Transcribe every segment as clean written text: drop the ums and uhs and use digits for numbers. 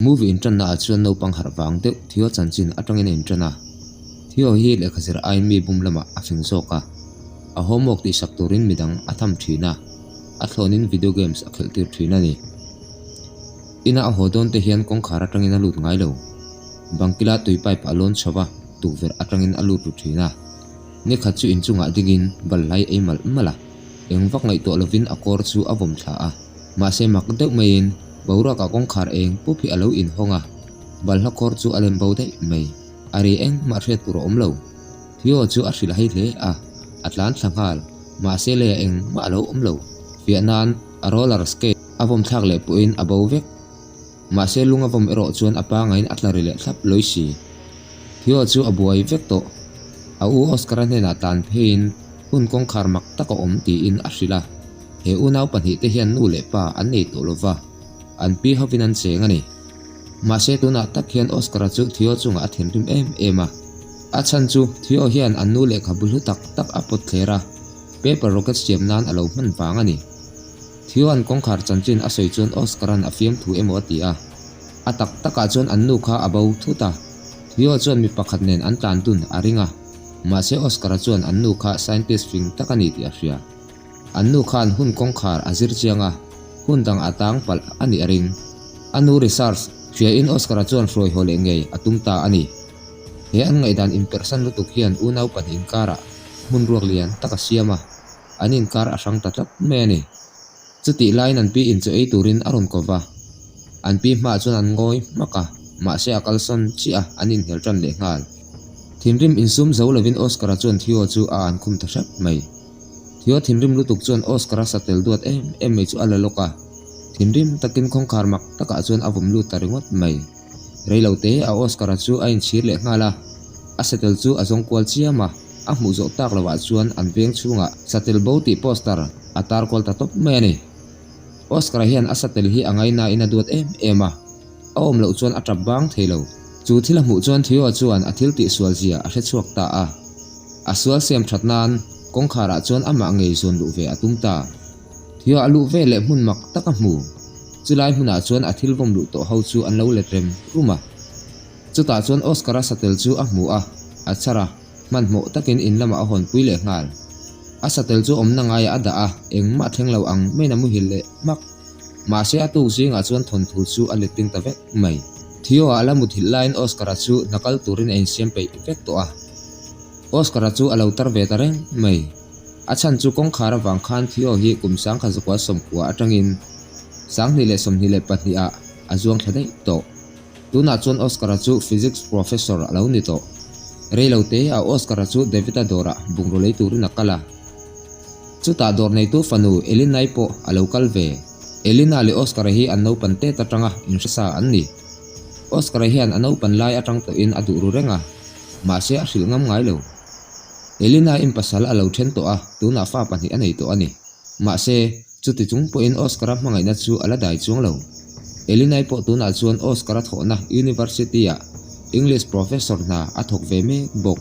Movie inṭanna ah chuan naupang harh vang deuh Theo chanchin atangin a inṭan a. Theo hi lehkha zir aiin mi bum lamah a fing zawk a. A homework tihsak turin midang a tham thin a, a thlawnin video games a khelh tir thin a ni. Ina a haw dawn te hian kawngkhar atangin a lut ngai lo. Bangkila tui pipe a lawn chho va, tukverh atangin a lut ru thin a. Nikhat chu inchungah dingin balhlai ei malh malh a, eng vak ngaihtuah lovin a kawr chu a vawm thla a. Mahse mak deuh maiin boruakah kawngkhar eng pup hi a lo inhawng a, balhla kawr chu a lem bo daih mai. A ri engmah hriat tur a awm lo. Theo chu a hrilh hai hle a, a tlan thla nghal. Mahse leiah engmah a lo awm lo. Fiah nan a roller skate a vawm thlak leh pawhin a bo vek. Mahse lung a vawm erawh chuan a pangaiin a tla ri leh thlap lawi si. Theo chu a buai vek tawh. A u Oscar-a hnenah tlan pheiin hun kawngkhar mak tak a awm tiin a hrilh a. He unau pahnihte hian nu leh pa an nei tawh lova, an pi hovin an cheng a ni. Mahse tunah tak hian Oscar-a chu Theo chungah a thinrim em em a. A chhan chu Theo hian an nu lehkhabu hlu tak tak a pawt thler a, paper rocket siam nan a lo hman vang a ni. Theo-a'n kawngkhar chanchin a sawi chuan Oscar-a'n a fiamthu emaw a ti a. A tak takah chuan an nu kha a bo thut a. Theo chuan mi pakhat nen an tlan dun a ring a. Mahse Oscar-a chuan an nu kha scientist fing tak a ni tih a hria. An nu khan hun kawngkhar a zir chiang a, hun dang a tang palh a nih a ring. A nu research hriain Oscar-a chuan hruai haw leh ngei a tum ta a ni. He an ngaihdan inperhsan lutuk hian unau pahnih inkarah hmun ruak lian tak a siam a, an inkar a hrang ta tlat mai a ni. Chutih laiin an pi in chu ei turin a rawn ko va. An pi hmaah chuan an ngawi hmak a, mahse a kalsawn chiah a, an inhel tan leh nghal. Thinrim insum zo lovin Oscar-a chuan Theo chu a an khum ta hrep mai. Theo thinrim lutuk chuan Oscar-a satel duat em em mai chu a la lawk a, thinrim takin khawngkhar mak takah chuan a vawm lut ta ringawt mai. Reilo te a Oscar-a chu a inchhir leh nghal a, a satel chu a zawng kual chiam a, a hmuh zawh tak lovah chuan an veng chhungah satel bo tih poster a tar kual ta tawp mai a ni. Oscar-a hian a satel hi a ngainain a duat em em a, a awm loh chuan a tap bang thei lo. Chu thil a hmuh chuan Theo chuan a thil tih sual zia a hre chhuak ta a. A sual siam that nan kawngkhar ah chuan amah ngei zawn luh ve a tum ta. Theo a luh ve leh hmun mak tak a hmu. Chulai hmunah chuan a thil vawm luh tawh ho chu an lo let rem rum a. Chutah chuan Oscar-a satel chu a hmu a, a chhar a, hmanhmawh takin in lamah a hawnpui leh nghal. A satel chu awmna ngaiah a dah a, engmah thleng lo ang maiin a muhil leh hmak. Mahse a tuk zingah chuan thawnthu chu a let ding ta vek mai. Theo-a a la muthilh laiin Oscar-a chu hna kal turin a insiam peih vek tawh a. Oscar-a chu a lo tar ve ta reng mai. A chhan chu kawngkhar avang khan Theo hi kum sangkha zakua sawmkua atangin 2022 ah a zuang thla daih tawh. Tunah chuan Oscar-a chu Physics Professor a lo ni tawh. Reilo te a Oscar-a chu David-a dawrah bungraw lei turin a kal a. Chutah dawr neitu fanu Elina-i pawh a lo kal ve. Elina leh Oscar-a hi an naupan tet atanga inhresa an ni. Oscar-a hian a naupan lai atang tawhin a duh ru reng a, mahse a hrilh ngam ngai lo. Elina-in pasal a lo then tawh a, tunah fa pahnih a nei tawh a ni. Mahse, chuti chung pawhin Oscar-a hmangaihna chu a la dai chuang lo. Elina-i pawh tunah chuan Oscar-a thawhna University-ah English Professor hna a thawk ve mek bawk.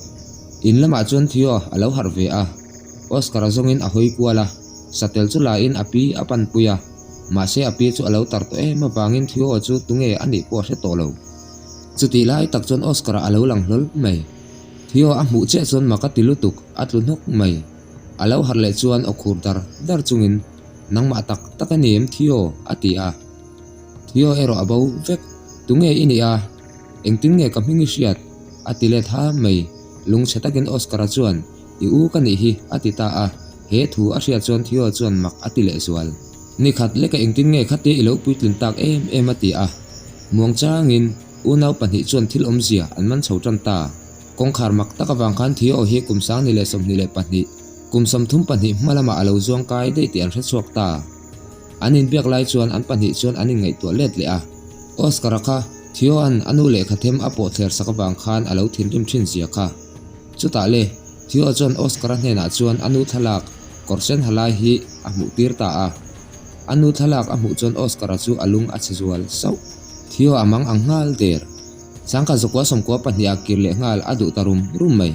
In lamah chuan Theo a lo harh ve a. Oscar-a zawngin a hawi kual a, satel chu lain a pi a panpui a, mahse a pi chu a lo tar tawh em avangin Theo chu tunge a nih pawh a hre tawh lo. Chutih lai tak chuan Oscar-a a lo lang hlawl mai. Theo a hmuh chiah chuan mak a ti lutuk, a tlu hnawk mai. A lo harh leh chuan aw khur dar dar chungin, Nangmah tak tak a ni em Theo? a ti a. Theo erawh a bo vek, Tunge i nih a? Engtin nge ka hming i hriat? a ti let ha mai. Lungchhe takin Oscar-a chuan, I u ka nih hi, a ti ta a. He thu a hriat chuan Theo chuan mak a ti leh zual. Ni khat leka engtin nge khatia i lo puitlin tak em em a ti a. Muang changin unau pahnih chuan thil awmzia an man chho tan ta. Kawngkhar mak tak avang khan Theo hi kum 2022, kum 32 hma lamah a lo zuang kai daih tih an hre chhuak ta. An inbiak lai chuan an pahnih chuan an inngaihtuah let leh a. Oscar-a kha Theo-a'n a nu lehkha them a pawh thler sak avang khan a lo thinrim thin zia kha. Chutah le, Theo chuan Oscar-a hnenah chuan a nu thlalak kawr sen ha lai hi a hmuh tir ta a. A nu thlalak a hmuh chuan Oscar-a chu a lung a chhe zual sauh. Theo a mang ang nghal der. Sangkhat zakua sawmkua pahnih ah kir leh nghal a duh ta rum rum mai.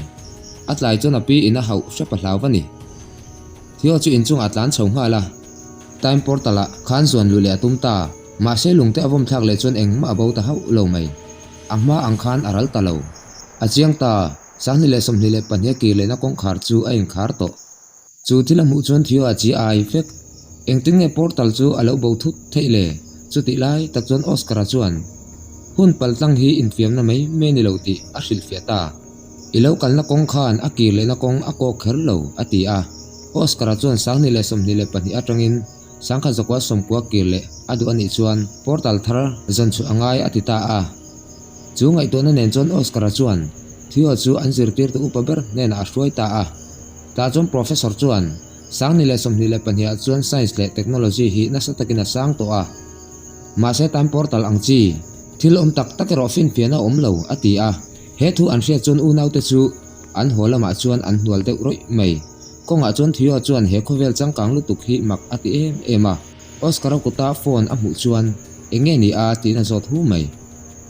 A tlai chuan a pi in a hauh hrep a hlau va ni. Theo chu inchungah a tlan chho nghal a. Time portal ah khan zuan luh leh a tum ta. Mahse lungte a vawm thlak leh chuan engmah a bo ta hauh lo mai. A hma ang khan a ral ta lo. A chiang ta, 2022 a kir lehna kawngkhar chu a inkhar tawh. Chu thil a hmuh chuan Theo a chi ai vek. Engtin nge portal chu a lo bo thut theih le? Chutih lai tak chuan Oscar-a chuan, Hun paltlang hi infiamna mai mai a ni lo tih a hrilhfiah ta. I lo kalna kawng khan a kir lehna kawng a kawk kher lo, a ti a. Oscar-a chuan 2022 atangin Sangkhat zakua sawmkua kir leh a duh a nih chuan portal thar zawn chhuah a ngai a ti ta a. Chu ngaihtuahna nen chuan Oscar-a chuan Theo chu an zirtirtu upa ber hnenah a hruai ta a. Tah chuan Professor chuan 2022 ah chuan Science leh Technology hi nasa takin a sang tawh a. Mahse time portal ang chi thil awm tak tak erawh finfiahna a awm lo a ti a. He thu an hriat chuan unaute chu an haw lamah chuan an hnual deuh rawih mai. Kawngah chuan Theo chuan he khawvel changkang lutuk hi mak a ti em em a. Oscar-a kuta phone a hmuh chuan eng nge ni a tiin a zawt hu mai.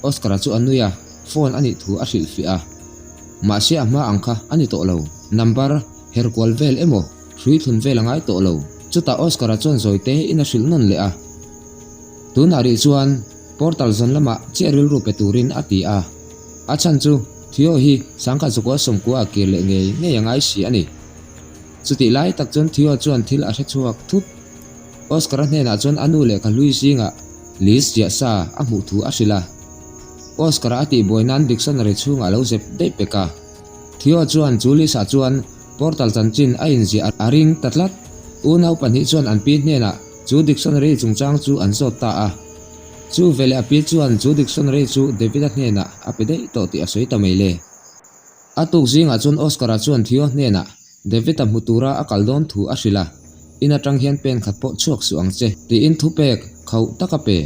Oscar-a chu a nui a, phone a nih thu a hrilhfiah a. Mahse a hma ang kha a ni tawh lo. Number her kual vel emaw hrui thlun vel a ngai tawh lo. Chutah Oscar-a chuan zawi te in a hrilh nawn leh a. Tunah rih chuan portal zawn lamah chiah rilru pe turin a ti a. A chhan chu Theo hi sangkhat zakua sawmkua a kir leh ngei ngei a ngai si a ni. Chutih lai tak chuan Theo chuan thil a hre chhuak thut. Oscar-a hnenah chuan a nu lehkha hlui zingah list ziah sa a hmuh thu a hrilh a. Oscar-a a tihbuai nan dictionary chhungah a lo zep daih pek a. Theo chuan chu list-ah chuan portal chanchin a inziah a ring ta tlat. Unau 2 chuan an pi hnenah chu dictionary chungchang chu an zawt ta a. Chu veleh a pi chuan chu dictionary chu David-a hnenah a pe daih tawh tih a sawi ta mai le. A tuk zingah chuan Oscar-a chuan Theo hnenah David-a hmu tura a kal dawn thu a hrilh a, In atang hian pen khat pawh chhuak suh ang che, tiin thupek khauh tak a pe.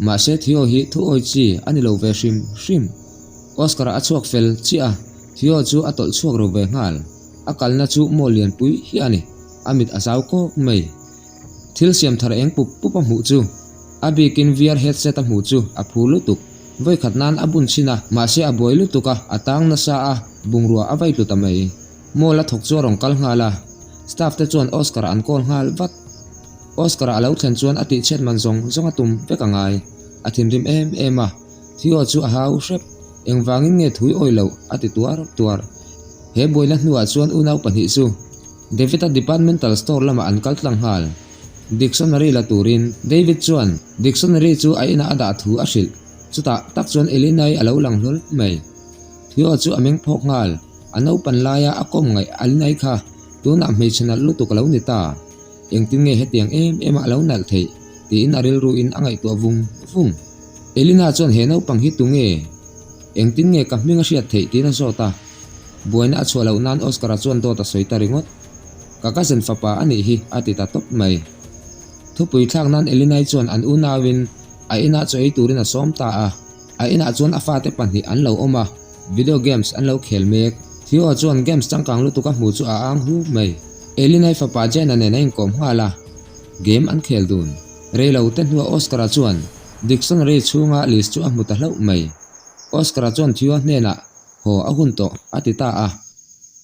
Mahse Theo hi thu awi chi a ni lo ve hrim hrim. Oscar-a a chhuak fel chiah a, Theo chu a tawlh chhuak ro ve nghal. A kalna chu maw lianpui hi a ni, a mit a zau kawk mai. Thil siam thar eng pup pup a hmuh chu. A bikin VR headset a hmuh chu a phur lutuk. Vawi khat nan a bun chhin a, mahse a buai lutuk a, a tang nasa a, bungrua a vai tlu ta mai. Mall a thawk chu a rawn kal nghal a, staff te chuan Oscar an call nghal vat. Oscar a lo thlen chuan a tihchhiat man zawng zawng a tum vek a ngai. A thinrim em em a, Theo chu a hau hrep. Engvangin nge thui awi loh a ti tuar tuar. He buaina hnuah chuan unau 2 chu David-a departmental store lamah an kal tlang nghal. Dictionary la turin David chuan dictionary chu a inah a dah thu a hrilh. Chutah tak chuan Elinai a lo lang hlawl mai. Theo chu a meng phawk nghal. A naupan laia a kawm ngaih Elinai kha tunah hmeichhe nalh lutuk a lo ni ta. Engtin nge hetiang em em a lo nalh theih? tiin a rilruin a ngaihtuah vung vung. Elina chuan he naupang hi tunge? Engtin nge ka hming a hriat theih? tiin a zawt a. Buaina a chhuah loh nan Oscar-a chuan dawt a sawi ta ringawt. Ka cousin fapa a nih hi, a ti ta tawp mai. Thupui thlak nan Elinai chuan an unauin a inah chaw ei turin a sawm ta a. A inah chuan a fate 2 an lo awm a, video games an lo khel mek. Theo chuan games changkang lutuk a hmu chu a ang hu mai. Elinai fapa Jenna nen a inkawm nghal a, game an khel dun. Rei lo te hnuah Oscar-a chuan dictionary chhunga list chu a hmu ta hlauh mai. Oscar-a chuan Theo hnenah Haw a hun tawh, a ti ta a.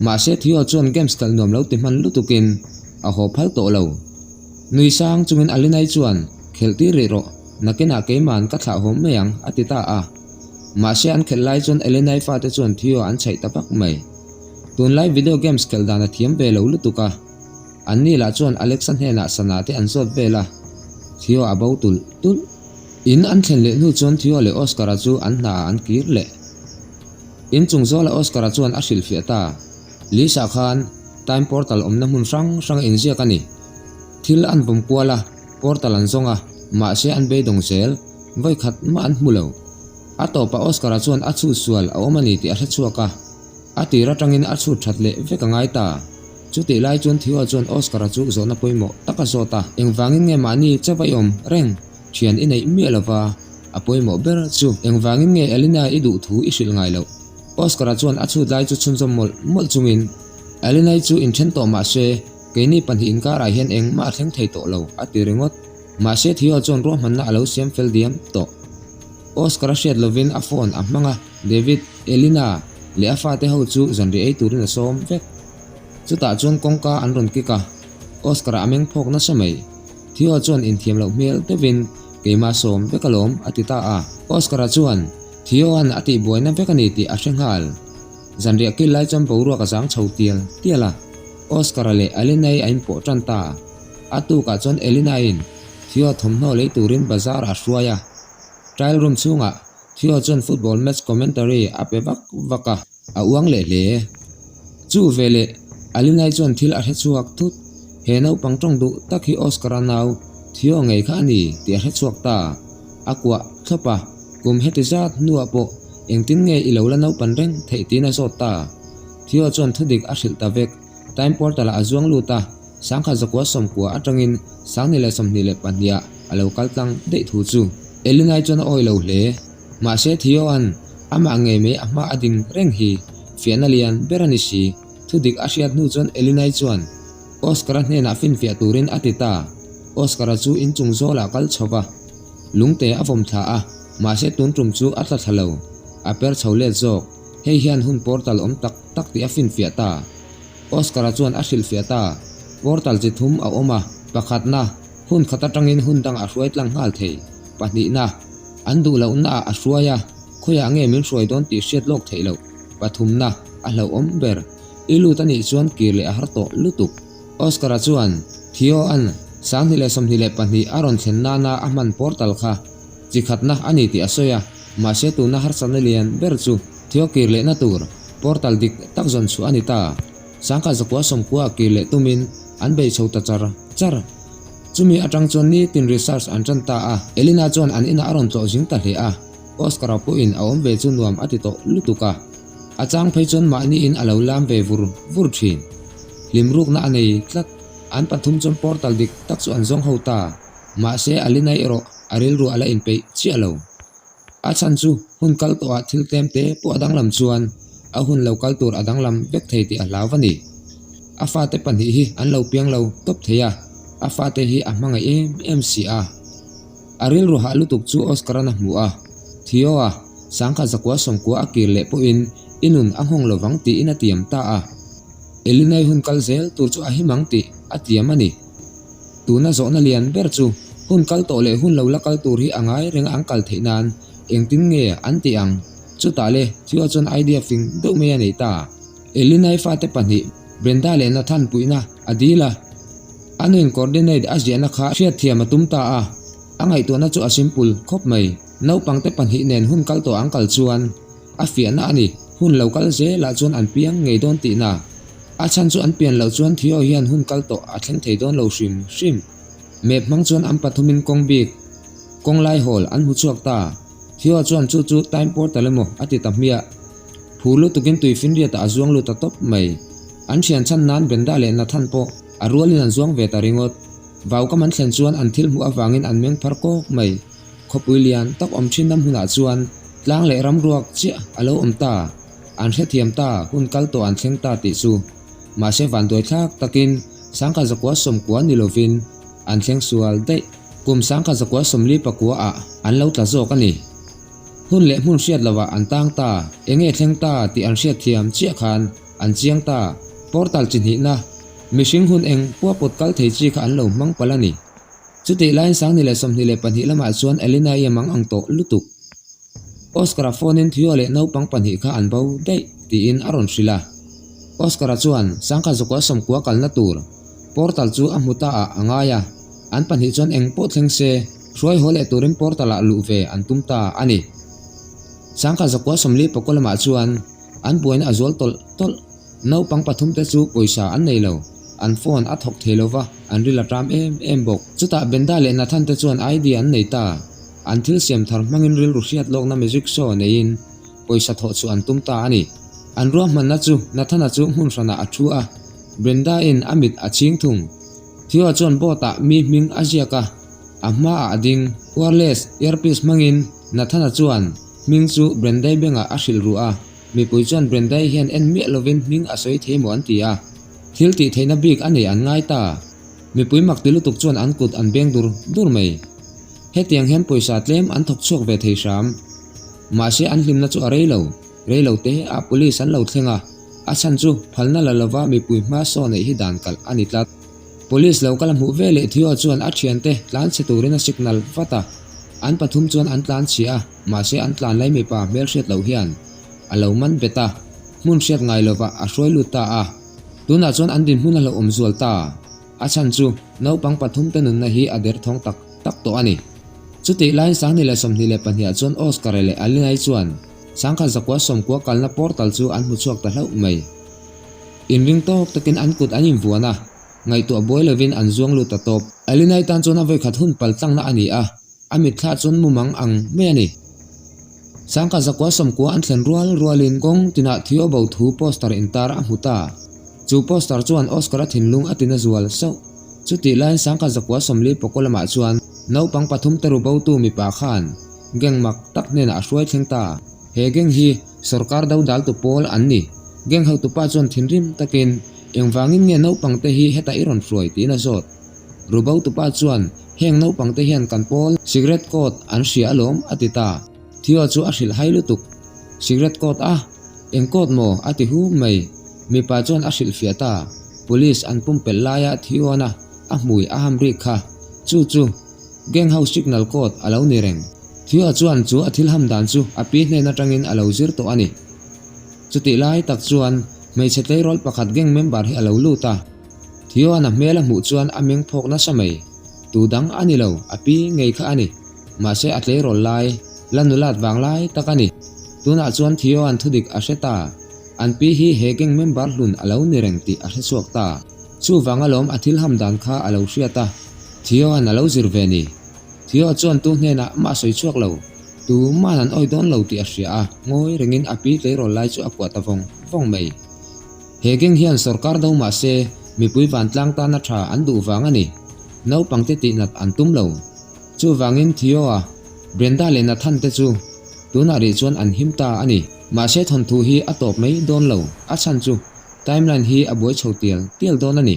Mahse Theo chuan games kal nuam lo ti hman lutukin a haw phal tawh lo. Nui sang chungin Alinai chuan, Khelh tir rih rawh, nakinah keiman ka thlah hawm mai ang, a ti ta a. Mahse an khelh lai chuan Alinai fate chuan Theo an chhaih ta vak mai. Tunlai video games khelh dan a thiam ve lo lutuk a. Anni lah chuan Alexa hnenah sana te an zawt vel a, Theo a bo tulh tulh. In an thlen leh hnu chuan Theo leh Oscar-a chu an hnaah an kir leh. In chung zawla Oscar-a chuan a hrilhfiah ta. Lisa khan time portal awmna hmun hrang hrang a inziak a ni. Thil an vawm kual a, portal an zawng a, mahse an beidawng zel, vawi khat mah an hmu lo. A tawpah Oscar-a chuan a chhut sual a awm a ni tih a hre chhuak a, a tir atangin a chhut that leh vek a ngai ta. Chutih lai chuan Theo chuan Oscar-a chu zawhna pawimawh tak a zawt a, Engvangin nge mahni chauh a i awm reng? Thian i neih miah lova, a pawimawh ber chu engvangin nge Elena i duh thu i hrilh ngai loh? Oscar-a chuan a chhut lai chu chhunzawm mawlh mawlh chungin, Elena-i chu inthen tawh mah se, keini 2 inkarah hian engmah a thleng thei tawh lo, a ti ringawt. Mahse Theo chuan ruahmanna a lo siam fel diam tawh. Oscar-a hriat lovin a phone a hmang a, David, Elena leh a fate ho chu zanriah ei turin a sawm vek. Chutah chuan kawngka an rawn kik a, Oscar-a a meng phawk nasa mai. Theo chuan inthiam loh hmel deuhin. Keimah sawm vek alawm, a ti ta a. Oscar-a chuan, Theo-a'n a tihbuaina vek a ni tih a hre nghal. Zanriah kil lai chuan boruak a zang chho tial tial a. Oscar-a leh Elena-i a inpawh tan ta. A tukah chuan Elena-i'n Theo thawmhnaw lei turin bazar a hruai a. Trial room chhungah Theo chuan football match commentary a pe vak vak a. A uang leh hle. Chu veleh Alinai chuan thil a hre chhuak thut. He naupang tawng duh tak hi Oscar-a nau Theo ngei kha a ni tih a hre chhuak ta. A kuah thlawp a, kum heti zat hnuah pawh engtin nge i lo la naupan reng theih tiin a zawt ta. Theo chuan thudik a hrilh ta vek. Time portal-ah a zuang lut a, sangkhat zakua sawmkua atangin 2022 ah a lo kal tlang daih thu chu. Elinai chuan a awi lo hle. Mahse Theo-a'n amah ngei mai a hma a ding reng hi fiahna lian ber a ni si. Thudik a hriat hnu chuan Elinai chuan Oscar-a hnenah finfiah turin a ti ta. Oscar-a chu inchung zawlah kal chho va, lungte a vawm thla a, mahse tun tum chu a tla thla lo. A per chho let zawk. Hei hian hun portal awm tak tak tih a finfiah ta. Oscar-a chuan a hrilhfiah ta. Portal chi thum a awm a, pakhatna, hun khat atangin hun dang a hruai tlang nghal thei. Pahnihna, an duh lohnaah a hruai a, khawiah nge min hruai dawn tih hriat lawk theih loh. Pathumna, a hlauhawm ber. I lut a nih chuan kir leh a har tawh lutuk. Oscar-a chuan Theo-a'n 2022 a rawn thlen nana a hman portal kha chi khatna a ni tih a sawi a, mahse tuna harsatna lian ber chu Theo kir lehna tur portal dik tak zawn chhuah a ni ta. Sangkhat zakua sawmkua kir leh tumin an bei chho ta char char. Chumi atang chuan nitin research an tan ta a, Elena chuan an inah a rawn tlawh zing ta hle a, Oscar-a pawhin a awm ve chu nuam a ti tawh lutuk a. A chang phei chuan mahniin a lo lam ve vur vur thin. Hlim rukna a nei tlat. An pathum chuan portal dik tak chu an zawng ho ta. Mahse Alina erawh a rilru a la inpeih chiah lo. A chhan chu hun kal tawhah thil tlem te pawh a danglam chuan a hun lo kal tur a danglam vek thei tih a hlau va ni. A fate pahnih hi an lo piang lo tawp thei a, a fate hi a hmangaih em em si a. A rilru hah lutuk chu Oscar-a'n a hmu a, Theo-a, sangkhat zakua sawmkua a kir leh pawhin i nun a nghawng lovang tiin a tiam ta a. Elinai hun kal zel tur chu a him ang tih a tiam a ni. Tuna zawhna lian ber chu hun kal tawh leh hun lo la kal tur hi a ngai reng a an kal theih nan engtin nge an tih ang? Chutah le Theo chuan idea fing deuh mai a nei ta. Elinai fate pahnih Brenda leh Nathan puihna a dil a. A nuin coordinate a ziahna kha hriatthiam a tum ta a. A ngaihtuahna chu a simple khawp mai. Naupangte pahnih nen hun kal tawh an kal chuan a fiahna a ni. Hun lo kal zelah chuan an piang ngei dawn tihna. A chhan chu an pian loh chuan Theo hian hun kal tawh a thleng thei dawn lo hrim hrim. Map hmang chuan an pathumin kawng bik, kawng lai hawl an hmu chhuak ta. Theo chuan chu chu time portal emaw a ti ta hmiah. Phur lutukin tui finriatah a zuang lut ta tawp mai. An thian chhan nan Brenda leh Nathan pawh a rualin an zuang ve ta ringawt. Vaukam an thlen chuan an thil hmuh avangin an meng phar kawk mai. Khawpui lian tak awm thin lam hunah chuan tlang leh ram ruak chiah a lo awm ta. An hrethiam ta, hun kal tawh an thleng ta tih chu. Mahse vanduai thlak takin sangkhat zakua sawmkua ni lovin an thleng sual daih. Kum sangkhat zakua sawmli pakua ah an lo tla zawk a ni. Hun leh hmun hriat lovah an tang ta, enge thleng ta tih an hriatthiam chiah khan an chiang ta. Portal chi hnihna, mihring hun eng pua pawt kal thei chi kha an lo hmang palh a ni. Chutih laiin 2022 lamah chuan Elena-i a mang ang tawh lutuk. Oscar-a phone-in Theo leh naupang pahnih kha an bo daih tiin a rawn hrilh a. Oscar-a chuan sangkhat zakua sawmkua kalna tur portal chu a hmu ta ah a ngai a, an pahnih chuan eng pawh thleng se hruai haw leh turin portal-ah luh ve an tum ta a ni. Sangkhat zakua sawmli pakua lamah chuan an buaina a zual tawlh tawlh. Naupang pathumte chu pawisa an nei lo, an phone a thawk thei lo va, an ril a ṭam em em bawk. Chutah Benda leh Nathan te chuan idea an nei ta. An thil siam thar hmangin rilru hriat lawkna magic show neiin pawisa thawh chhuah an tum ta a ni. An ruahmanna chu Nathan-a chu hmun hranah a thu a, Brenda-in a mit a chhing thung. Theo chuan board-ah mi hming a ziak a, a hmaah a ding. Wireless earpiece hmangin Nathan-a chuan hming chu Brenda-i bengah a hrilh ruh a. Mipui chuan Brendai hian en miah lovin hming a sawi thei maw an ti a, thil tih theihna bik a nei an ngai ta. Mipui mak ti lutuk chuan an kut an beng dur dur mai. Hetiang hian pawisa tlem an thawk chhuak ve thei hram. Mahse an hlimna chu a rei lo, rei lo te ah police an lo thleng a, a chhan chu phalna la lova mipui hma saw neih hi dan kalh a ni tlat. Police lo kal a hmuh ve leh Theo chuan a thiante tlan chhe turin a signal vat a. An pathum chuan an tlan chhia a, mahse an tlan lai mipa hmelhriat loh hian a lo man bet a, hmun hriat ngai lovah a hruai lut ta a. Tunah chuan an dinhmun a hlauhawm zual ta. A chhan chu naupang pathum te nunna hi a derthawng tak tak tawh a ni. Chutih laiin 2022 ah chuan Oscar-a leh Alinai chuan Sangkhat zakua sawmkua kalna portal chu an hmu chhuak ta hlauh mai. Inring tawk takin an kut an invuan a, ngaihtuah buai lovin an zuang lut ta tawp. Alinai tan chuan a vawikhat hun pal tlangna a ni a, a mitthla chuan mumang ang mai a ni. Sangkhat zakua sawmkua an thlen rual rualin kawng tinah Theo bo thu poster intar a hmu ta. Chu poster chuan Oscar-a thinlung a tina zual sauh. Chutih laiin Sangkhat zakua 40 pakaw lamah chuan naupang pathum te ru botu mipa khan Gang mak tak hnenah a hruai thleng ta. He gang hi sorkar do daltu pawl an ni. Gang hotupa chuan thinrim takin, Engvangin nge naupang te hi hetah i rawn hruai? tiin a zawt. Rubotupa chuan, Heng naupang te hian kan pawl cigarette code an hria alawm a ti ta. Theo chu a hrilh hai lutuk. Cigarette code a? Eng code maw? a ti hu mai. Mipa chuan a hrilh fiah ta. Police an pumpelh laia Theo-na a hmui a ham rik kha. Chu chu. Gang ho signal code a lo ni reng. Theo chuan chu a thil ham dan chu a pi hnen atangin a lo zir tawh a ni. Chutih lai tak chuan hmeichhe tleirawl pakhat gang member hi a lo lut a. Theo-a'n a hmel a hmuh chuan a meng phawk nasa mai. Tu dang a ni lo, a pi ngei kha a ni. Mahse a tleirawl lai, la nulat vang lai tak a ni. Tunah chuan Theo-a'n thudik a hre ta. An pi hi he gang member hlun a lo ni reng tih a hre chhuak ta. Chuvang alawm a thil ham dan kha a lo hriat a, Theo-a'n a lo zir ve ni. Theo chuan tu hnenah mah sawi chhuak lo, tu man an awi dawn lo tih a hria a, ngawi rengin a pi tleirawl lai chu a kuah ta vawng vawng mai. He gang hian sorkar do mah se, mipui vantlang tana tha an duh vang a ni. Naupangte tihnat an tum lo. Chuvangin Theo-a, Brenda leh Nathan te chu tunah rih chuan an him ta a ni. Mahse thawnthu hi a tawp mai dawn lo, a chhan chu Timeline hi a buai chho tial tial dawn a ni.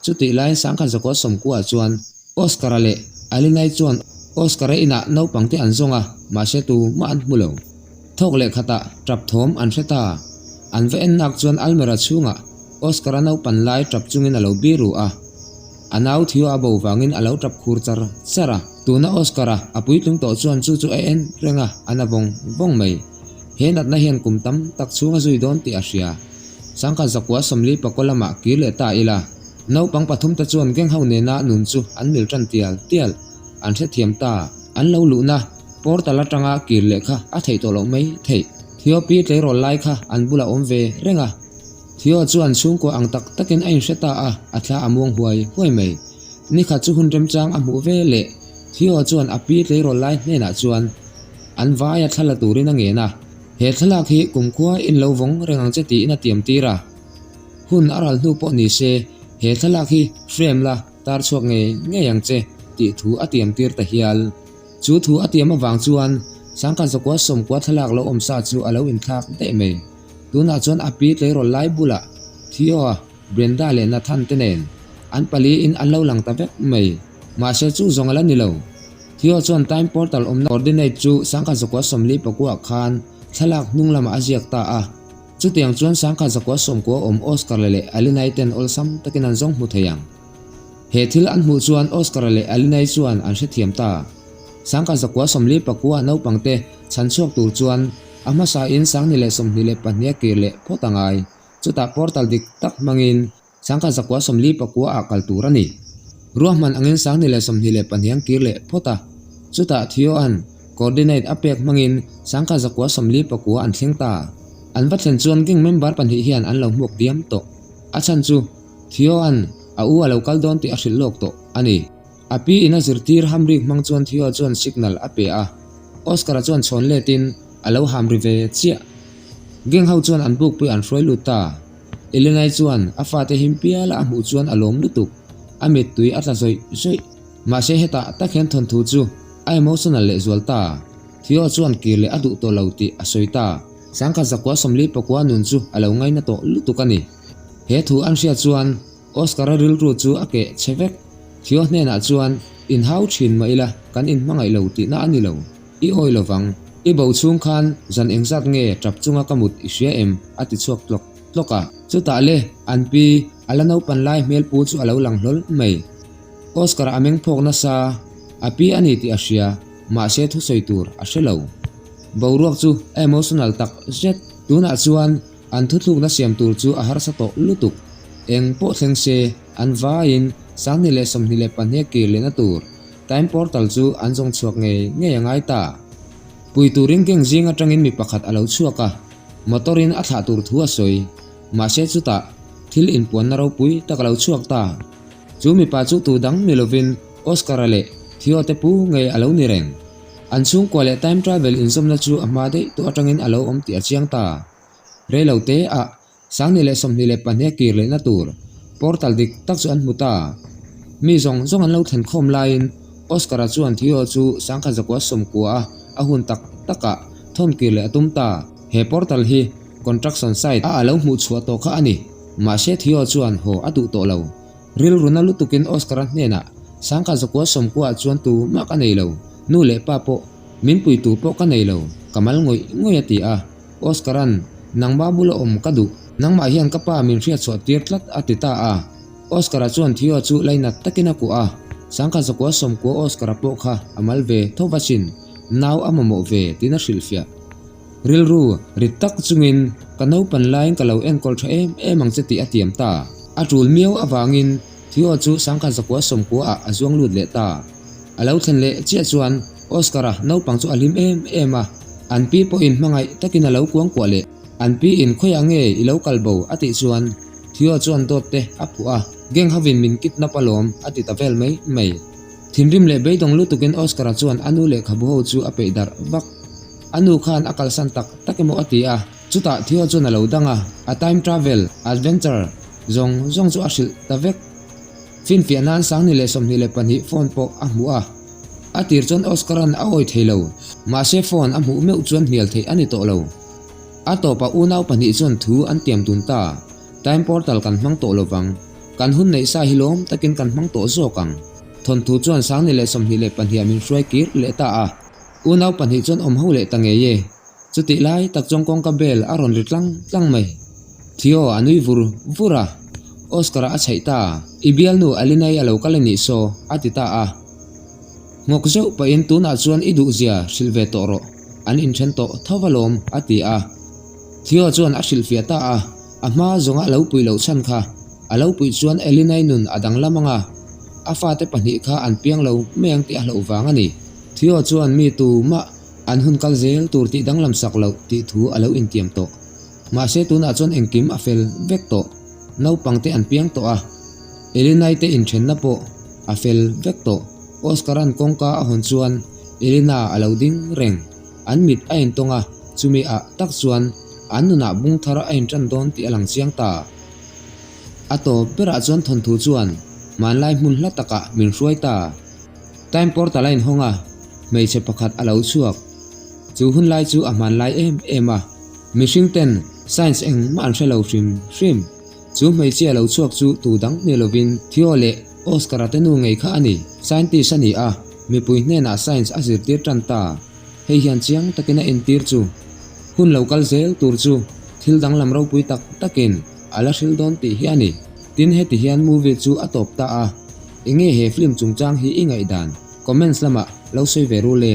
Chutih laiin Sangkhat Zakua Sawmkua chuan Oscar-a leh Alinai chuan Oscar-a inah naupangte an zawng a, mahse tu mah an hmu lo. Thawk leh khatah tap thawm an hre ta. An va en nak chuan Almera chhungah Oscar-a naupan lai tap chungin a lo bi ru a. A nau Theo a bo vangin a lo tap khur char char a. Tuna Oscar-a a puitling tawh chuan chu chu a en reng a, a na vawng vawng mai. He natna hian kum tam tak chhung a zui dawn tih a hria. Sangkhat zakua 40 pakaw lamah kir leh ta ila, naupang pathum te chuan gang ho nena nun chu an mil tan tial tial. An hrethiam ta, an lo luhna portal atanga kir leh kha a theih tawh loh mai theih. Theo pi tleirawl lai kha an bulah awm ve reng a. Theo chuan chhungkua ang tak takin a inhre ta a, a thla a muang huai huai mai. Nikhat chu hun remchang a hmuh ve leh Theo chuan a pi tleirawl lai hnenah chuan an vaia thla la turin a ngen a. He thlalak hi kumkhua in lo vawng reng ang che tiin a tiam tir a. Hun a ral hnu pawh ni se, he thlalak hi frame la tar chhuak ngei ngei ang che tih thu a tiam tir ta hial. Chu thu a tiam avang chuan Sangkhat zakua sawmkua thlalak lo awm sa chu a lo inthlak daih mai. Tunah chuan a pi tleirawl lai bulah Theo-a Brenda leh Nathan te nen an pali in an lo lang ta vek mai. Mahse chu zawng a la ni lo. Theo chuan time portal awmna coordinate chu Sangkhat zakua 44 khan thlalak hnung lamah a ziak ta a. Chutiang chuan Sangkhat zakua 90 awm Oscar leh Alinai ten awlsam takin an zawng hmu thei ang. He thil an hmuh chuan Oscar leh Alinai chuan an hrethiam ta. Sangkhat zakua 44 naupang te chhan chhuak tur chuan a hmasa in Sangni leh 22 a kir leh phawt a ngai. Chutah portal dik tak hmangin Sangkhat zakua 49 ah kal tur a ni. Ruahman angin Sangni leh 22 an kir leh phawt a. Chutah Theo-a'n coordinate a pek hmangin Sangkhat zakua 49 an thleng ta. An va thlen chuan gang member pahnih hian an lo hmuak diam tawh. A chhan chu Theo-a'n a u a lo kal dawn tih a hrilh lawk tawh a ni. A pi in a zirtir hamrik hmang chuan Theo chuan signal a pe a. Oscar-a chuan chhawn letin a lo hamri ve chiah. Gang ho chuan an bukpui an hruai lut ta. Elenai chuan a fate him piala a hmuh chuan a lawm lutuk. A mittui a tla zawih zawih. Mahse hetah tak hian thawnthu chu a emotional leh zual ta. Theo chuan kir leh a duh tawh lo tih a sawi ta. Sangkhat zakua 44 nun chu a lo ngaina tawh lutuk a ni. He thu an hriat chuan Oscar-a rilru chu a keh chhe vek. Theo hnenah chuan, Inhau thin mah ila, kan inhmangaih lo tihna a ni lo. I awi lovang. I bo chhung khan zan engzat nge tap chunga ka mut i hria em? a ti chhuak tlawk tlawk a. Chutah le, an pi, a la naupan lai hmel pu chu a lo lang hlawl mai. Oscar a meng phawk nasa, a pi a ni tih a hria. Mahse thusawi tur a hre lo. Boruak chu a emotional tak zet. Tunah chuan an thuthlukna siam tur chu a harsa tawh lutuk. Eng pawh thleng se an vaiin 2022 kir lehna tur time portal chu an zawng chhuak ngei ngei a ngai ta. Pui turin gang zing atangin mi pakhat a lo chhuak a, motor in a thlah tur thu a sawi. Mahse chutah thil inpuanna ropui tak a lo chhuak ta. Chu mipa chu tu dang ni lovin Oscar-a leh Theo te pu ngei a lo ni reng. An chhungkua leh time travel inzawmna chu a hma daih tawh atangin a lo awm tih a chiang ta. Reilo te ah 2022 a kir lehna tur portal dik tak chu an hmu ta. Mi zawng zawng an lo thlen khawm laiin Oscar-a chuan Theo chu 1990 a a hun tak takah thawn kir leh a tum ta. He portal hi construction site a a lo hmuh chhuah tawh kha a ni. Mahse Theo chuan haw a duh tawh lo. Rilruna lutukin Oscar-a hnenah, 1990 ah chuan tu mah ka nei lo, nu leh pa pawh, min puitu pawh ka nei lo, ka mal ngawih ngawih a ti a. Oscar-a'n, Nangmah bula awm ka duh, nangmah hian ka pa min hriatchhuah tir tlat a ti ta a. Oscar-a chuan Theo chu lainat takin a kuah a, 1990 Oscar-a pawh kha a mal ve tho va sin, nau a mamawh ve tiin a hrilhfiah. Rilru rit tak chungin ka naupan laiin ka lo enkawl tha em em ang che tih a tiam ta. A tul miau avangin Theo chu 1990 ah a zuang lut leh ta. A lo thlen leh chiah chuan Oscar-a naupang chu a hlim em em a, an pi pawhin hmangaih takin a lo kuangkuah leh. An pi in khawiah nge i lo kal bo a tih chuan Theo chuan dawt te a phuah a, gang hovin min kidnap alawm a ti ta vel mai mai. Thinrim leh beidawng lutukin Oscar-a chuan a nu lehkhabu ho chu a peih darh vak. A nu khan a kalsan tak tak emaw a ti a, chutah Theo chuan a lo dang a, a time travel adventure zawng zawng chu a hrilh ta vek. Finfiah nan 2022 phone pawh a hmuh a, a tir chuan Oscar-a'n a awi thei lo, mahse phone a hmuh meuh chuan hnial theih a ni tawh lo. A tawpah unau pahnih chuan thu an tiam dun ta, Time portal kan hmang tawh lovang, kan hun neih sa hi lawm takin kan hmang tawh zawk ang. Thawnthu chuan 2022 ah min hruai kir leh ta a. Unau pahnih chuan awm ho leh ta ngei e. Chutih lai tak chuan kawngka bell a rawn ri tlang tlang mai. Theo a nui vur vur a, Oscar-a a chhaih ta. I bialnu Alinai a lo kal a nih saw, a ti ta a. Nghawk zeuh pahin tunah chuan i duhzia hrilh ve tawh rawh, an inthen tawh tho alawm, a ti a. Theo chuan a hrilhfiah ta a, a hma zawnga a lo puih loh chhan kha. A lo puih chuan Alinai nun a danglam ang a, a fate pahnih kha an piang lo mai ang tih a hlauh vang a ni. Theo chuan mi tu mah an hun kal zel tur tih danglam sak loh tih thu a lo intiam tawh. Mahse tunah chuan engkim a fel vek tawh. Naupang te an piang tawh a, Elinai te inthenna pawh a fel vek tawh. Oscar-a'n kawngka a hawn chuan Elina a lo ding reng. An mit a intawng a, chumi ah tak chuan an nunah bung thar a intan dawn tih a lang chiang ta. A tawp berah chuan thawnthu chuan hmanlai hmun hla takah min hruai ta. Time portal a inhawng a, hmeichhe pakhat a lo chhuak. Chu hun lai chu a hmanlai em em a, mihring ten science engmah an hre lo hrim hrim. Chu hmeichhia lo chhuak chu tu dang ni lovin Theo leh Oscar-a te nu ngei kha a ni. Scientist a ni a, mipui hnenah science a zirtir tan ta. Hei hian chiang takin a entir chu hun lo kal zel tur chu thil danglam ropui tak takin a la hril dawn tih hi a ni. Tin heti hian movie chu a tawp ta a. Enge he film chungchang hi i ngaihdan? Comments lamah lo sawi ve ru le.